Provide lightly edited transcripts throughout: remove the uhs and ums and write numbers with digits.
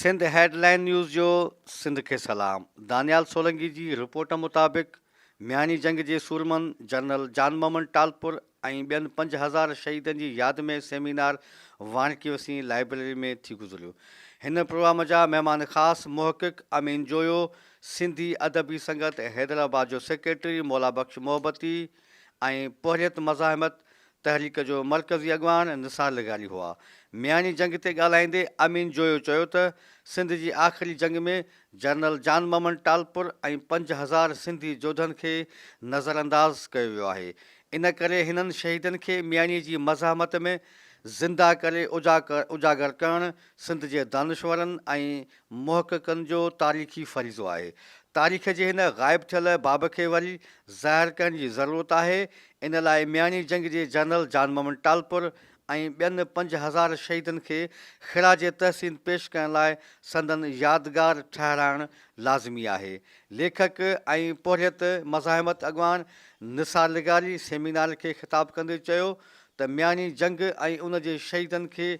Sindh head line news جو سنڌ کي سلام دانيال سولنگي جي رپورٽ مطابق مياڻي جنگ جي سورمن جنرل جان محمد ٽالپر ۽ ٻين 5000 شهيدن جي ياد ۾ سيمينار واڻڪي وسين لائبريري ۾ ٿي گذريو. هن پروگرام جا مهمان خاص محقق امين جويو، سنڌي ادبي سنگت حيدرآباد جو سيڪريٽري مولا بخش محبتي ۽ پورهيت مزاحمت تحريڪ جو مرڪزي اڳواڻ نثار لغاري هئا. مياڻي جنگ تي ڳالهائيندي امين جويو چيو ته سنڌ جي آخري جنگ ۾ جنرل جان محمد ٽالپر ۽ 5000 سنڌي جوڌن کي نظرانداز ڪيو ويو آهي ان ڪري هنن شهيدن کي مياڻي جي مزاحمت ۾ زنده ڪري اجاگر ڪرڻ سنڌ جي دانشورن ۽ محققن جو تاريخي فريضو آهي. تاريخ جي هن غائب ٿيل باب کي وري ظاهر ڪرڻ جي ضرورت آهي. ان لاء مياڻي جنگ جي جنرل جان محمد ٽالپر ۽ ٻين 5000 شهيدن کي خراج تحسين پيش ڪرڻ لاء سندن يادگار ٺهرائڻ لازمي آهي. ليکڪ ۽ پورهيت مزاحمت اڳواڻ نثار لغاري سيمينار کي خطاب ڪندي چيو ته مياڻي جنگ ۽ ان جي شهيدن کي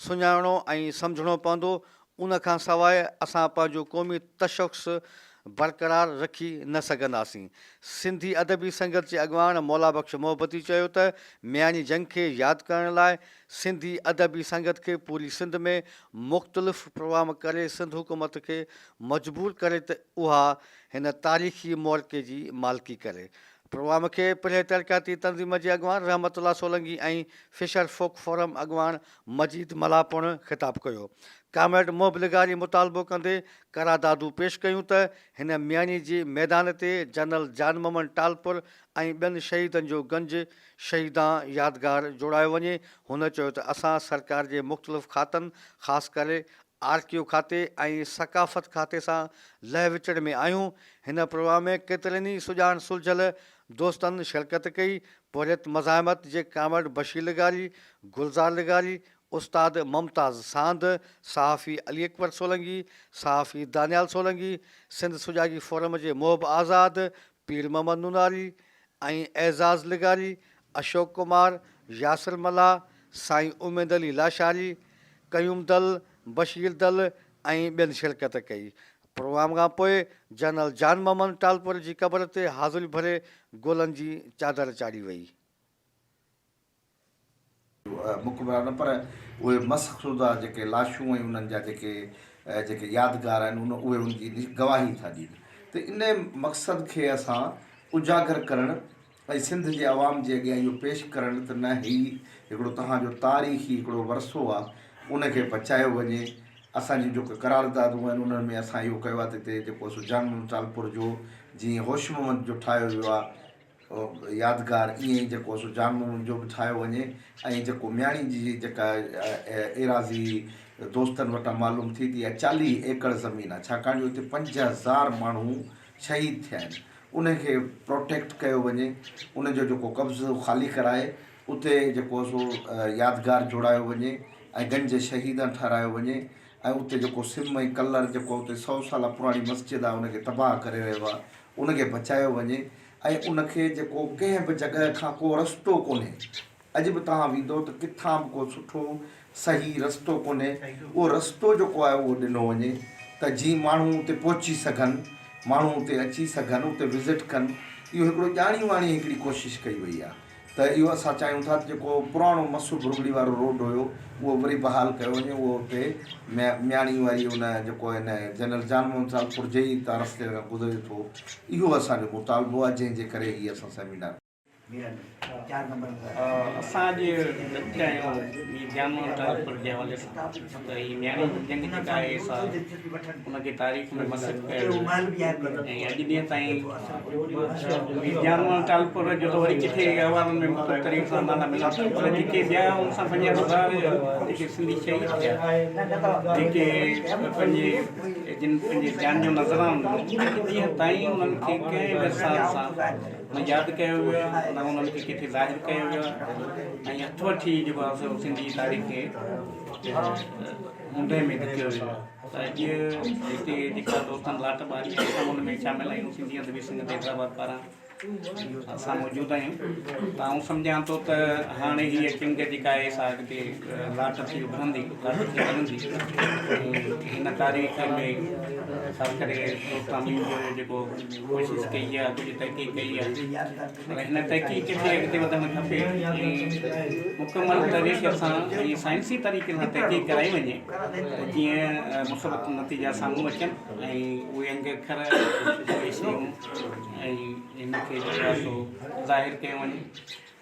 سڃاڻڻو ۽ سمجهڻو پوندو، ان کان سواء اسان پنهنجو قومي تشخص برقرار رکي نه سگهنداسين. سنڌي ادبي سنگت جي اڳواڻ مولا بخش محبتي چيو ته مياڻي جنگ کي ياد ڪرڻ لاء سنڌي ادبي سنگت کي پوري سنڌ ۾ مختلف پروگرام ڪري سنڌ حڪومت کي مجبور ڪري ته اها هن تاريخي معرڪي جي مالڪي ڪري. پروگرام کي پرهه ترقياتي تنظيم جي اڳواڻ رحمت الله سولنگي ۽ فشر فوڪ فورم اڳواڻ مجيد ملاح پڻ خطاب ڪيو. ڪامريڊ محب لغاري مطالبو ڪندي قراردادون پيش ڪيون ته هن مياڻي جي ميدان تي جنرل جان محمد ٽالپر ۽ ٻين شهيدن جو گنج شهيدان يادگار جوڙايو وڃي. هن چيو ته اسان سرڪار جي مختلف کاتن خاص ڪري آرڪيو کاتي ۽ ثقافت کاتي سان لهه وچڙ ۾ آهيون. هن پروگرام ۾ ڪيترن ئي سڄاڻ سلجهيل دوستن شرڪت ڪئي. پورهيت مزاحمت جي ڪامريڊ بشير لغاري، گلزار لغاري، استاد ممتاز ساند، صحافي علي اڪبر سولنگي، صحافي دانيال سولنگي، سنڌ سجاڳي فورم جي محب آزاد، پير محمد نوناري ۽ اعزاز لغاري، اشوڪ ڪمار، ياسر ملاح، سائين اميد علي لاشاري، قيوم دل، بشير دل ۽ ٻين شرڪت ڪئي. پروگرام کان پوء جنرل جان محمد ٽالپر جي قبر تي حاضري ڀري گلن جي چادر چاڙهي وئي. مقبرا نه پر اهي مسخ شده جيڪي لاشون ۽ انهن جا جيڪي جيڪي يادگار آهن ان اهي ان جي گواهي ٿا ڏين ته ان مقصد کي اسان اجاگر ڪرڻ ۽ سنڌ جي عوام جي اڳيان اهو پيش ڪرڻ ته نه هي هڪڙو توهان جو تاريخي هڪڙو ورثو آ ان کي بچايو وڃي اسان جون جيڪي قراردادون آهن انهن ۾ اسان اهو ڪيو آ ته هتي جيڪو سو جان محمد ٽالپر جو جيئن هوش محمد جو ٺاهيو ويو آ يادگار ائين ئي جيڪو سو جان محمد جو به ٺاهيو وڃي ۽ جيڪو مياڻي جي جيڪا ايراضي دوستن وٽان معلوم ٿي ته اها 40 ايڪڙ زمين آ ڇاڪاڻ جو هتي 5000 ماڻهو شهيد ٿيا آهن ان کي پروٽيڪٽ ڪيو وڃي، ان جو جيڪو قبضو خالي ڪرائي اتي جيڪو سو يادگار جوڙايو وڃي ۽ گنج شهيدان ٺهرايو وڃي ۽ اتي جيڪو سم ۽ ڪلر جيڪو اتي سئو سالا پراڻي مسجد آهي ان کي تباهه ڪري رهيو آهي ان کي بچايو وڃي ۽ ان کي جيڪو ڪنهن به جڳهه کان ڪو رستو ڪونهي اڄ به توهان ويندو ته ڪٿان به ڪو سٺو صحيح رستو ڪونهي، اهو رستو جيڪو آهي اهو ڏنو وڃي ته جيئن ماڻهو اتي پهچي سگهن، ماڻهو اتي اچي سگهن، اتي وزٽ ڪن، اهو هڪڙو ڄاڻي واڻي هڪڙي ڪوشش ڪئي وئي آهي ته اهو اسان چاهيون ٿا ته جيڪو پراڻو مسو ڀرڳڙي وارو روڊ هيو اهو وري بحال ڪيو وڃي، اهو اتي مياڻي واري ان جيڪو هن جنرل جان محمد ٽالپر جي ئي تان رستي کان گذري ٿو، اهو اسان جو مطالبو آهي جنهن جي ڪري هي اسان سيمينار. اسان اڄ گڏ ٿيا آهيون مير جان محمد ٽالپر جي حوالي سان ته هي مياڻي جي جنگ جيڪا آهي سا ان کي تاريخ ۾ مسخ ڪيو ويو ۽ اڄ ڏينهن تائين مير جان محمد ٽالپر جو ته وري ڪٿي احوالن ۾ مختلف طريقن سان نالا ملن ٿا پر جيڪي ٻيا ان سان 5000 جيڪي سنڌي شهيد ٿيا جيڪي پنهنجي جن پنهنجي جان جو نذرانو ڏنو اڄ ڏينهن تائين انهن کي ڪنهن به حساب سان نه ياد ڪيو ويو آهي نه انهن کي ڪٿي ظاهر ڪيو ويو آهي ۽ هٿ وٺي جيڪو آهي سو سنڌي تاريخ کي اوندهه ۾ ڌڪيو ويو آهي ته اڄ هتي جيڪا دوستن لاٽ ٻاري آهي اسان ان ۾ شامل آهيون سنڌي ادبي سنگت حيدرآباد پاران. اسان موجود آهيون ته آئون سمجهان ٿو ته هاڻي هيء چنگ جيڪا آهي سا اڳتي لاٽ ٿي اڀرندي، لاٽ ٿي وڌندي ۽ هن تاريخ ۾ خاص ڪري دوست امين جو جيڪو ڪوشش ڪئي آهي، ڪجهه تحقيق ڪئي آهي پر هن تحقيق کي اڳتي وڌڻ کپي ۽ مڪمل طريقي سان ۽ سائنسي طريقي سان تحقيق ڪرائي وڃي ته جيئن مثبت نتيجا سامهون اچن ۽ اهي انگ اکر اهي شيون ۽ ان کي جيڪو آهي سو ظاهر ڪيو وڃي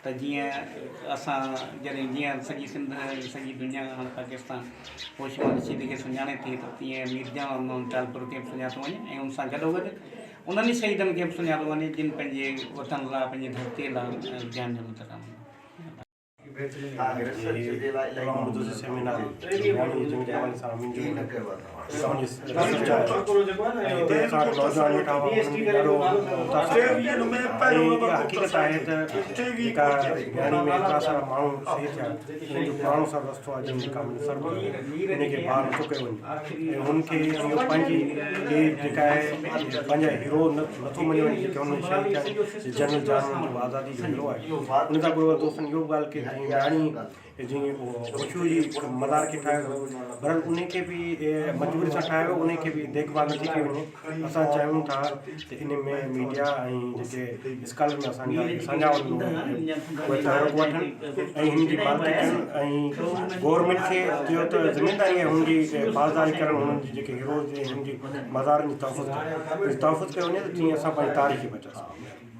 ته جيئن اسان جڏهن جيئن سڄي سنڌ ۽ سڄي دنيا هاڻ پاڪستان هوش محمد شيدي کي سڃاڻي ٿي ته تيئن مير جان محمد ٽالپر کي به سڃاتو وڃي ۽ ان سان گڏوگڏ انهن ئي شهيدن کي به سڃاتو وڃي جن پنهنجي وطن لاء پنهنجي ڌرتي لاء جان جو نذرانو ڏنو. سيمينار مياڻي جي جنگ جي حوالي سان منهنجو ريسرچ آهي ۽ هتي اسان وٽ نوجوان ويٺا هئا انهن به ڏاڍو متاثر ڪيو ۽ اها حقيقت آهي ته جيڪا مياڻي ۾ ايترا سارا ماڻهو شهيد ٿيا انهن جو پراڻو سر رستو آهي جنهن جي ڪامن سر ان کي بحال نٿو ڪيو وڃي ۽ هن کي اهو پنهنجي جيڪا آهي پنهنجا هيرو نٿو مڃيو وڃي جيڪي هن ۾ شهيد ٿيا آهن جنرل جان جو آزادي جو هيرو آهي ان کان پوء دوستن اهو به ڳالهه ڪئي جيئن مياڻي جيئن هوشو جي مزار کي ٺاهيو ويو بهرحال ان کي به مجبوري سان ٺاهيو ويو ان کي به ديک ڀال نٿي ڪئي وڃي اسان چاهيون ٿا ته ان ۾ ميڊيا ۽ جيڪي اسڪالر ۾ اسان جا ساڃاهه وند لوگ آهن اهي تحرڪ وٺن ۽ هن جي مالڪي ڪن ۽ گورنمينٽ کي چيو ته ذميداري آهي هن جي پاسداري ڪرڻ هنن جي جيڪي هيروز جي هن جي مزارن جي تحفظ ڪرڻ تحفظ ڪيو وڃي ته جيئن اسان پنهنجي تاريخ کي بچائي سگهون.